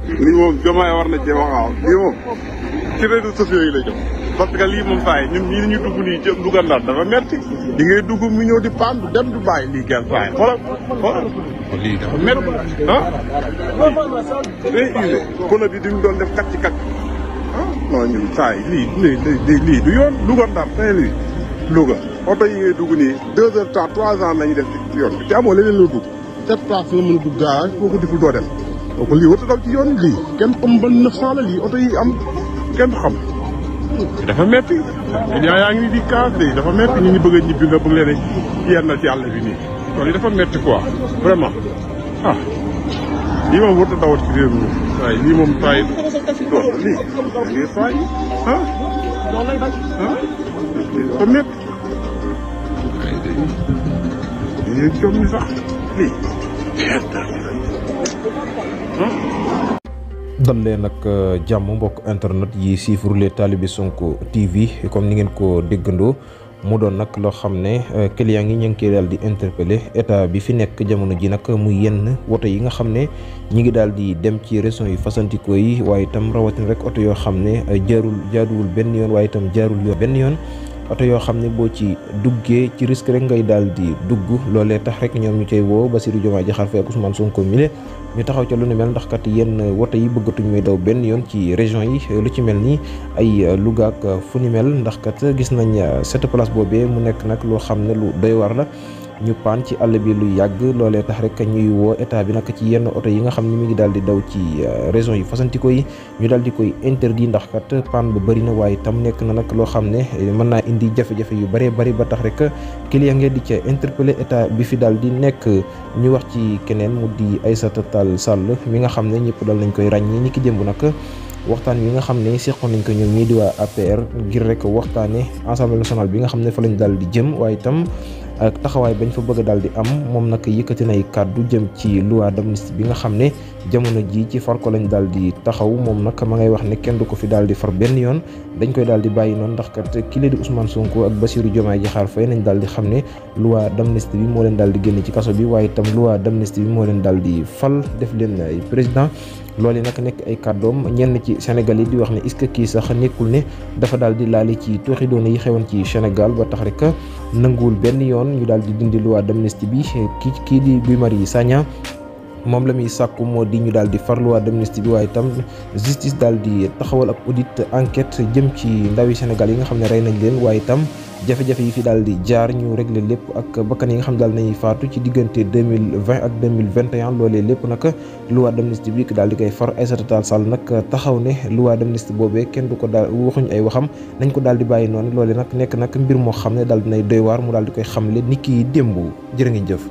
lii moom Diomaye war na cee wax waaw lii moom ci réseaux sociaux yi la jëm parce que lii moom saa yi ñun ñii ñu dugg nii jëm Louga Ndar dafa metti di ngay dugg mu ñëw di paan du dem du bàyyi lii kenn saa yi xoolal lii dafa metti day usé kono bi di mu doon def kacc kacc non ñun saa yi lii du yoon Louga Ndar tey lii Louga oto yi ngay dugg nii 2 heures temps 3 ans nañu def ci yoon bi te amoo leneen loo dugg 7 places nga mën a dugg garage boo ko deful doo dem donc lii warut a daw ci yoon lii kenn xam ba 900 la lii oto yi am kenn xam dafa metti yaa ngi ni di kaas de dafa metti ñu ngi bëgg a ñibbi nga bëgg leen yenn ci àll bi nii kon lii dafa metti quoi vraiment lii moom warut a dawat ci réew mi waaye lii moom taay doon lii lii taay dafa metti lii jom ni sax lii dal leen nag jàmm mbokk internet yi suivre les Talibé Sonko TV comme ni ngeen ko déggandoo mu doon nag loo xam ne client yi ñu ngi koy daal di interpellé état bi fi nekk jamono ji nag muy yenn woto yi nga xam ne ñi ngi daal di dem ci régions yu fasantikoo yi waaye itam rawatina rek oto yoo xam ne jaaduwul benn yoon waaye itam jaarul yoon benn yoon oto yoo xam ne boo ci duggee ci risque rek ngay daal di dugg loolee tax rek ñoom ñu cay woo Bassirou Diomaye Diakhar Faye ak Ousmane Sonko mile ñu taxaw ca lu ni mel ndax kat yenn woto yi bëggatuñ muy daw benn yoon ci région yi lu ci mel ni ay Louga ak fu ni mel ndax kat gis nañ cette place boobee mu nekk nag loo xam ne lu doy war la ñu paan ci àll bi lu yàgg loolee tax rek ñuy woo état bi nag ci yenn oto yi nga xam ne mi ngi daal di daw ci région yi fasantikoo yi ñu daal di koy interdit ndax kat paan ba bëri na waaye tam nekk na nag loo xam ne mën naa indi jafe-jafe yu bëree bëri ba tax rek client ngeen di ca interpeller état bi fi daal di nekk ñu wax ci keneen mu di Aïssata Tall Sall mi nga xam ne ñëpp dal nañ koy ràññee ñi ki démb nag waxtaan wi nga xam ne seqoon nañ ko ñoom ñii di waa APR ngir rek waxtaane Assemblée nationale bi nga xam ne fa lañ daal di jëm waaye itam ak taxawaay bañ fa bëgg daal di am moom nag yëkkati nay kàddu jëm ci loi d'amnistie bi nga xam ne jamono ji ci far ko lañ daal di taxaw moom nag ma ngay wax ne kenn du ko fi daal di far benn yoon dañ koy daal di bàyyi noonu ndax kat kii di Ousmane Sonko ak Bassirou Diomaye Diakhar Faye nañ daal di xam ne loi d'amnistie bi moo leen daal di génn ci kaso bi waaye itam loi d'amnistie bi moo leen daal di fal def leen ay président loolu nag nekk ay kàddoom ñenn ci Sénégal yi di wax ne est-ce que kii sax nekkul ne dafa daal di laali ci tooxi doona yi xewoon ci Sénégal ba tax rek nanguwul benn yoon ñu daal di dindi loi d'amnistie bi kii di Guy Marius Sagna moom la muy sàkku moo di ñu daal di far loi d'amnistie bi waaye itam justice daal di taxawal ab audit enquête jëm ci ndawi Sénégal yi nga xam ne rey nañ leen waaye itam jafe-jafe yi fi daal di jaar ñu régler lépp ak bakkan yi nga xam ne daal nañuy faatu ci diggante 2020 ak 2021 loolee lépp nag loi d'amnistie bi daal di koy far Aïssata Tall Sall nag taxaw ne loi d'amnistie boobee kenn du ko daal waxuñ ay waxam nañ ko daal di bàyyi noonu loolee nag nekk nag mbir moo xam ne daal dinay doy waar mu daal di koy xamle nit ki démb jërë ngeen jëf